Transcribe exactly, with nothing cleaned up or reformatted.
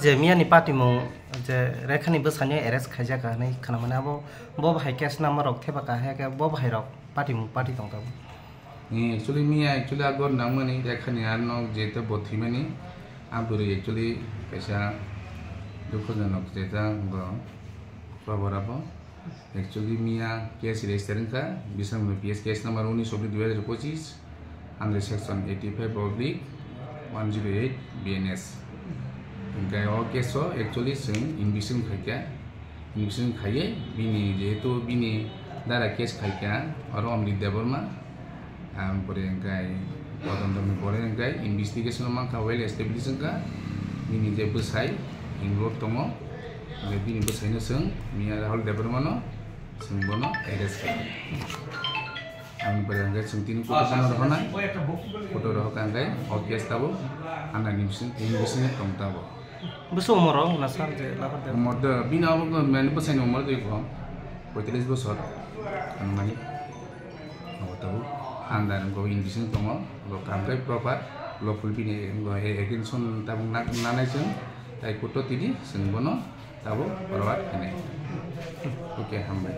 Je miyani patimung je Rekhani bwsani arrest khaijak hinwi khwnamani, abo bo bahai case number rok thepha kha, hai khe bo bahai rok patimung pati tong tabuk. Ni actually miya actually agor nangmani Rekhani ano jeta bo thwimani, a bwrwi actually kaisa dukhojonok jeta bo khobor abo. Actually miya case register wngkha Bisramganj P S case number unis oblik dui hajar pochis under section eighty five oblik one zero eight B N S. Hingke o case o actually chwng investigation khaikha, investigation khaiye bini jehetu bini dara case khaikha oro Omrit Debbarma, ang pore hingke todonto ni pore hingke investigation o mankha well established wngkha bini je bwsai involved tongo, hingke bini bwsai no chwng miya Rahul Debbarma no chwng bono arrest kha. Ang pore hingke chwng tini photo bono rohonai, photo rohokha hingke o case tabuk ana investigation tong tabuk. Bwswk umor rok na sir je lahar de? Umor de bini abo mane bwsai ni umor de ko poitalish bosor. Ang mani abo tabuk under go investigation tongo, go kam kai proper lawful bini go attention tabuk na nanai chwng tai kuto tini chwng bono tabuk forward khainai. Okay, hambai.